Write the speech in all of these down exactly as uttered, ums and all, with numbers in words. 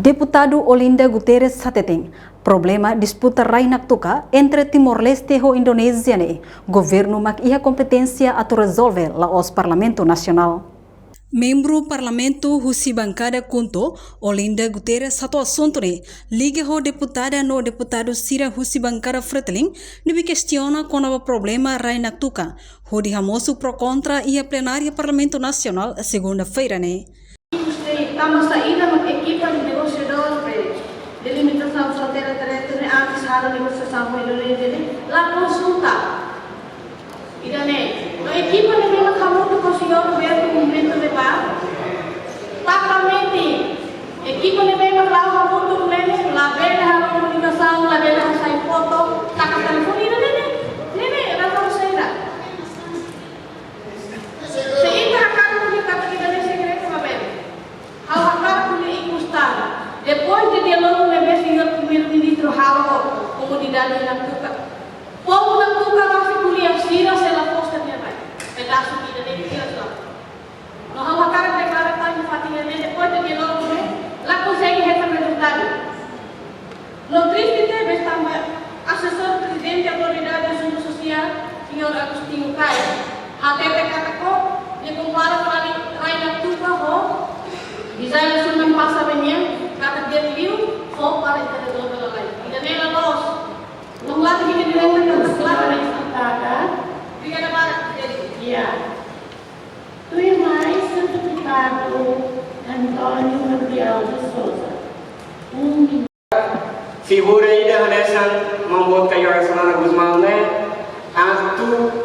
Deputadu Olinda Guterres hateten, problema disputa rai Naktuka entre Timor-Leste ho Indonézia ne'e, governu mak iha kompeténsia atu rezolve, la'ós Parlamentu Nasionál. Membru Parlamentu husi bankada KHUNTO, Olinda Guterres hato'o asuntu ne'e liga ho deputada no deputadu sira husi bankada Fretilin, ne'ebé kestiona kona-ba problema rai Naktuka, hodi hamosu pro kontra iha plenária Parlamentu Nasionál, segunda-feira ne'e. Tanba saida mak ekipa de negosiadór ba delimitasaun fronteira terrestre ne'e antes halo negosiasaun ho Indonézia ne'e la konsulta. Ida-ne'e, no ekipa ne'ebé mak hamutuk ho señór Roberto momentu ne'ebá, taka metin. Ekipa ne'ebé mak la'o hamutuk ne'e, labele halo komunikasaun, labele hasai foto, taka telefone, ida-ne'e, ne'e, ne'e, la konsulta. Se ita hakarak ko'alia katak ida-ne'e segredu, labele. Ha'u hakarak ko'alia ikus tan. Depois de diálogu ne'ebé señór Primeiru-Ministru halo ho komunidade Naktuka, povu Naktuka rasik ko'alia, sira sei la fó sira-nia rai. Pedasu ida-ne'e sira sei la fó. No ha'u hakarak deklara tan, fatin ne'e, depois de diálogu ne'e la konsege hetan rezultadu. No triste tebes tanba asesór Prezidente Autoridade Asuntu Sosiál, señór Agostinho Caio, hatete katak nia kompara fali rai Naktuka ho Visayas Sunan Pasar nian, katak de'it liu fó para ita rezolve lalais. Ida-ne'e la loos. No lagi kita direta katak. Obrigada barak, Prezidente. Iya. Tuirmai, deputadu António Gabriel de Sousa. Um minuto. Figura ida hanesan maun boot Kay Rala Xanana Gusmão ne'e atu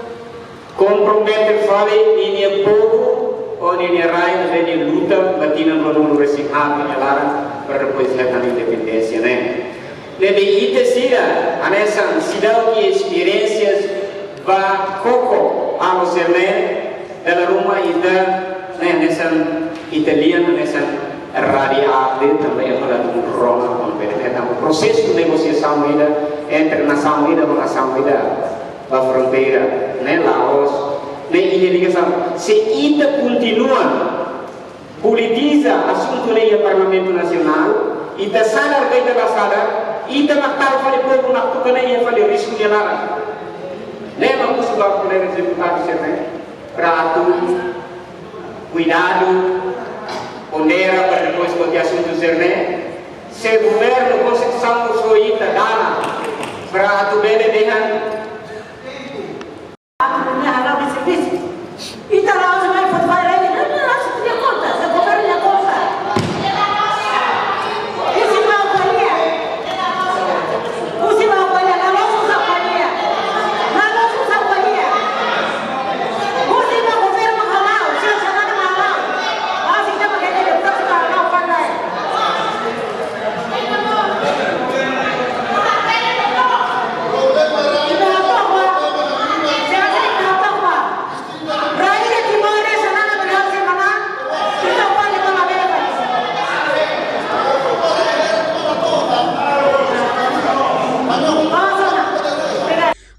kompromete fali ninia povu, ho ninia rai, ninia luta ba tinan ruanulu-resin-haat nia laran, para depois hetan independénsia ne'e. Ne'ebé ita sira hanesan seidauk iha esperiénsia ba koko halo sira-ne'e, dala ruma ita ne'e hanesan italianu hanesan radiate tanba ema ladún rona, tanba ne'e tanba prosesu negosiasaun ida entre nasaun ida ho nasaun ida ba fronteira ne'e la'ós, ne'e iha ligasaun. Se ita kontinua politiza asuntu ne'e iha Parlamentu Nasionál, ita sadar ka ita la sadar, ita mak tau fali povu Naktuka ne'e iha fali risku nia laran. Ne'e mak husu ba kolega deputadu sira-ne'e para atu kuidadu, pondera para depois foti asuntu sira-ne'e. Se governu, konstituisaun fó ita dalan para atu bele dehan. Ita la uza mai fot fai rei, não, não, não, se tinha conta, se governo tinha conta. Isi mau ko'alia. Isi mau ko'alia, la loos uza ko'alia. La loos uza ko'alia. Isi mau governo hala'o, se sana hala'o. Mas ita pakai dia, deputadu hala'o, pandai.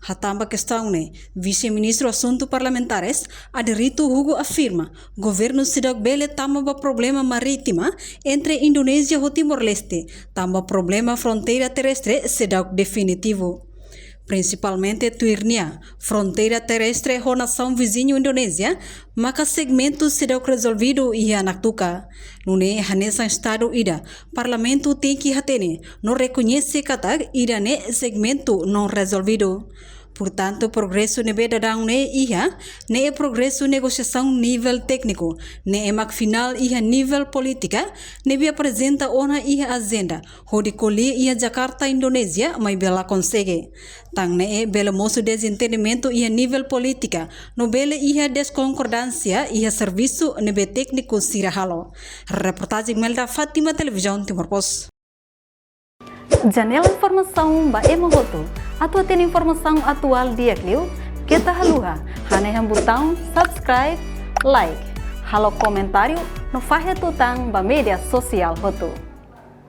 Hatán ba kestaun ne'e, Vise-Ministru Asuntu Parlamentares, Aderito Hugo afirma, governu seidauk bele tama ba problema marítima entre Indonézia ho Timor-Leste, tanba problema fronteira terrestre seidauk definitivu. Prinsipalmente tuir nia, fronteira terrestre ho nasaun viziñu Indonézia maka segmentu seidauk rezolvidu iha Naktuka. Nune'e hanesan estadu ida, parlamentu tenke hatene no rekoñese katak ida-ne'e segmentu não resolvido. Portantu, progresu ne'ebé daudaun ne'e iha, ne'e progresu negosiasaun nivel tékniku, ne'e mak finál iha nivel polítika, ne'ebé aprezenta ona iha ajenda, hodi ko'alia iha Jakarta, Indonézia, maibé la konsege. Tan ne'e bele mosu dezentendimentu iha nivel polítika, no bele iha deskonkordánsia iha servisu ne'ebé tékniku sira halo. Reportajen Melda Fátima, Televizaun Timor Post. Janela informasaun ba ema hotu. Atu hatene informasaun atuál di'ak liu, keta haluha hanehan butaun subscribe, like, halo komentáriu, no fahe tutan ba média sosiál hotu.